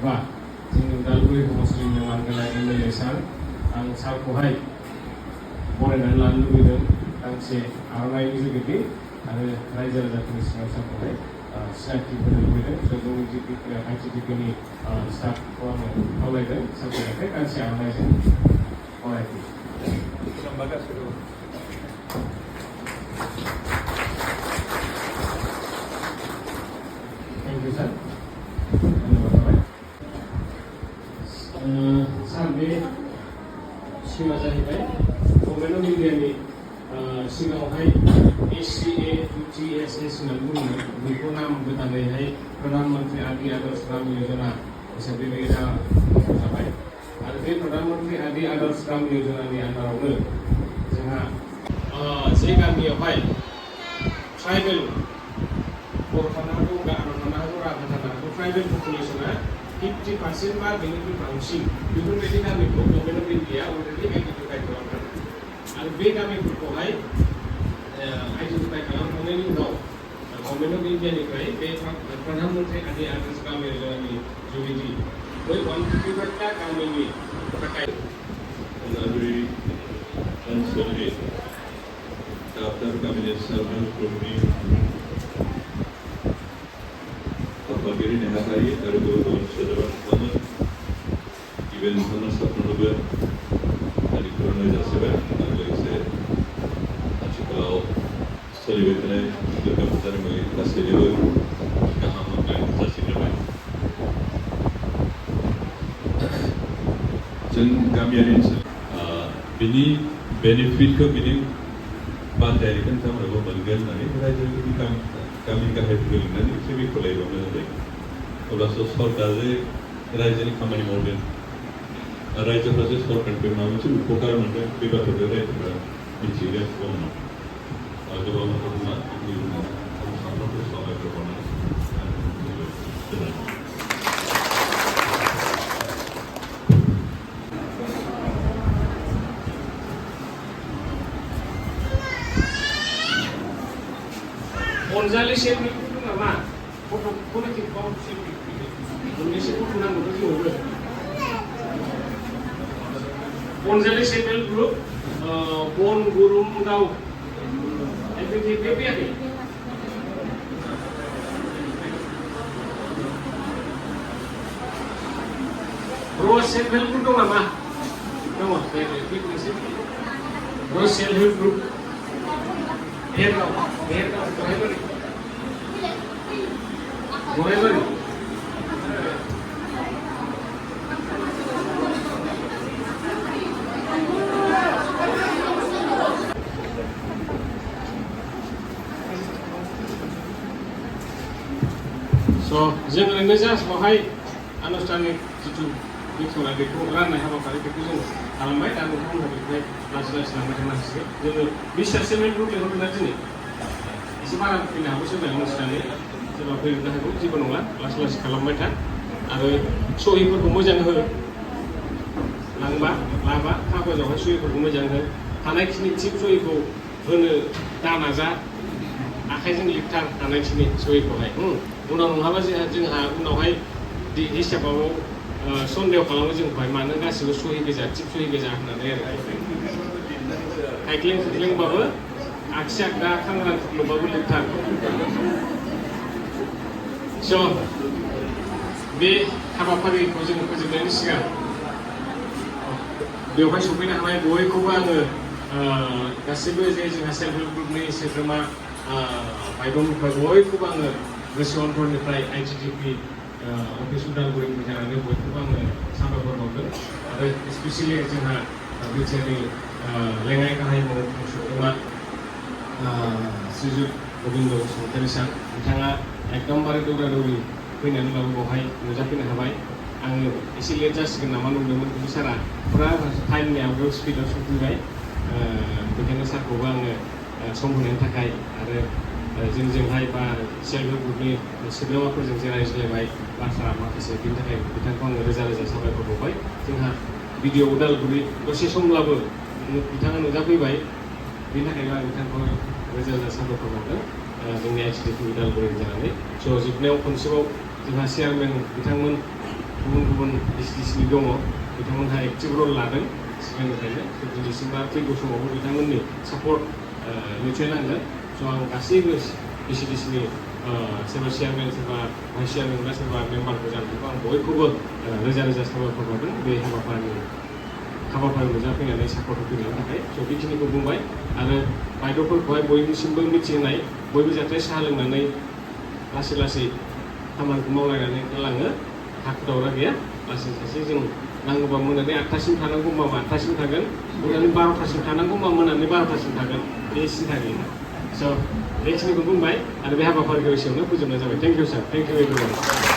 एबा जोंनि उदालगुरि हस्टेलनि मानगोनां एमएलए सार आं सारखौहाय बरायनानै लानो लुबैदों गांसे आर'नाइनि जुगिदि आरो रायजो राजाफोरनि सिगाङाव सारखौहाय सिनायथि होनो लुबैदों जोंनि ITDPनि स्टाफखौ आङो खावलायदों सारखौहाय गांसे आर'नाइजों बरायदों। थैंक इउ सार धन्यबाद थाबाय। सार बे स्किमा जाहैबाय गभर्नमेन्ट अफ इन्डियानि सिगाङावहाय SCA2TSS होनना बुङोमोन बेखौ नाम गोदानैहाय प्रधानमन्त्री आदि आदर्श ग्राम योजना हिसाबै बे जाबाय आरो बे प्रधानमन्त्री आदि आदर्श ग्राम योजनानि आन्दारावनो जोंहा जे गामियावहाय ट्राइबेल बर' थानो हागौ गार' थानो हागौ राभा थानो हागौ ट्राइबेल पपुलेसना 50% बा बेनिख्रुइ बांसिन बेफोरबायदि गामिखौ government of India already identify खालामदों आरो बे गामिफोरखौहाय आइडेन्टिफाइ खालामखांनायनि उनाव गभर्नमेन्ट अफ इन्डियानिफ्राय बे प्रधानमन्त्री आदि आदर्श ग्राम योजनानि जुगिदि बै 155टा गामिनि थाखाय उदालगुरि ओनसोलनि दाब-दाब गामिनि सेल्फ हेल्प ग्रुपनि आफादगिरि नेहाथारि आरो गुबुन सोद्रोमाफोरमोन गिबियाव नोंथांमोन साफ्रोमनोबो खुलुमनाय जासिबाय आरो लोगोसे आथिखालाव सोलिबाय थानाय दुर्गा फुजानि मुङै गासैनोबो गाहाम हामलायनाय जासिग्रोबाय। जों गामियारि ओनसोल बिनि बेनिफिटखौ बिनि बानजायनायखौ नोंथांमोनहाबो मोनगोन होननानै रायजोनि गामि गाहायफोरखौ लिंनानै एसे बेखेवलायबावनो होबाय अब्लासो सरकारा जे रायजोनि खामानि मावदों रायजोफ्रा जे सरकारनिफ्राय माबा मोनसे उपकार मोनदों बे बाथ्राखौ रायजोफ्रा मिथिगासिनो दङ गोबां बाथ्रा बुङा साफ्रोमबो साबायखर बावनानै अनजालि सेलफि नामा फट'खौनो खेबबाव सेलफि मोननैसो फट' नांगौथ' जोंनावबो अनजालि सेल्फ हेल्प ग्रुप बन गुरुम गाव बे फैयाखै रज सेल्फ हेल्प ग्रुप दं नामा दङ रज सेल्फ हेल्प ग्रुप गरायबारि जों ओरैनो जास्ट बेवहाय आनुষ্ঠাनिक जिथु बेखेवनाय बेखौ राननाय हाबाफारि बेखौ जों खालामबाय दा नोंथांमोनहा बेनिफ्राय लासै लासै लांबाय थानो हासिगोन जोङो 20 सेल्फ हेल्प ग्रुप लेंहरदोंना दिनै एसे बारा फैनो हागौ सोरबा मोनथिनानै सोरबा फैनो हागौ जेबो नंला लासै लासै खालामबाय था आरो सहिफोरखौ मोजां हो लांबा लाबा कागजावहाय सहिफोरखौ मोजां हो हानायखिनि थिग सहिखौ होनो दानाजा आखाइजों लिरथार हानायखिनि सहिखौहाय उनाव नङाबा जोंहा उनावहाय हिसाबाव सन्देह खालामो जोंखौहाय मानो गासिबो सहि गोजा थिग सहि गोजा होननानै आरो खायख्लें खुख्लेंबाबो आगसि आगदा खांग्रां खुख्लुबाबो लिरथार स' बे हाबाफारिखौ जों फोजोबनायनि सिगां बेवहाय सफैनो हानाय बयखौबो आङो गासैबो जे जोंहा सेल्फ हेल्प ग्रुपनि सोद्रोमा भाइबंफोर बयखौबो आङो गोसो अन्तरनिफ्राय ITDP अफिस उदालगुरिनिफ्राय जानानै बयखौबो आङो साबायखर बावदों आरो स्पेसियेलि जोंहा बिटिआरनि लेङाइ गाहाय मावफुं सोद्रोमा श्रीजुत गबिन्द बसुमतारी सार बिथाङा एकदमबारे दौरा दौरि फैनानैबाबो बेवहाय नुजाफैनो हाबाय आङो एसे लेट जासिगोन नामा नंदोंमोन खिन्थु सारा फुरा टाइमनि आवगायाव स्पिडआव सफैबाय बेखायनो सारखौबो आङो सम होनायनि थाखाय आरो जोंजोंहाय बा सेल्फ हेल्प ग्रुपनि सोद्रोमाफोरजों जे रायज्लायबाय बाथ्रा माखासे बिनि थाखाय बिथांखौ आङो रोजा रोजा साबायखर बावबाय जोंहा भिडिअ उदालगुरि दसे समब्लाबो बिथाङा नुजाफैबाय बिनि थाखायनो आं बिथांखौ रोजा रोजा साबायखर बावदों जोंनि ITDP उदालगुरि जानानै स' जोबनायाव खनसेबाव जोंहा चेयारमेन बिथांमोन गुबुन गुबुन डिस्ट्रिक्टनि दङ बिथांमोनहा एक्टिभ रल लादों सिगांनिफ्रायनो दिनैसिम आरो फैगौ समावबो बिथांमोननि सापर्ट निश्चय नांगोन स' आं गासैबो बिसिडिसिनि सोरबा चेयारमेन सोरबा भाइस चेयारमेन बा सोरबा मेम्बारफोर जानायखौ आं बयखौबो रोजा रोजा साबायखर बावदों बे हाबाफारियाव नुजाफैनानै सापर्ट होफैनायनि थाखाय स' बेखिनिखौ बुंबाय आरो बायद'फोरखौहाय बयनिसिमबो मिथिहोनाय बयबो जाहाथे साहा लोंनानै लासै लासै खामानिखौ मावलायनानै ओंखारलाङो हाखु दावरा गैया लासै लासै जों नांगौबा मोनानि 8टासिम थानांगौ होनबा 8टासिम थागोन मोनानि 12टासिम थानांगौ होनबा मोनानि 12टासिम थागोन बे सिन्था गैया स' बेखिनिखौ बुंबाय आरो बे हाबाफारिखौ एसेयावनो फोजोबनाय जाबाय thank you sir thank you everyone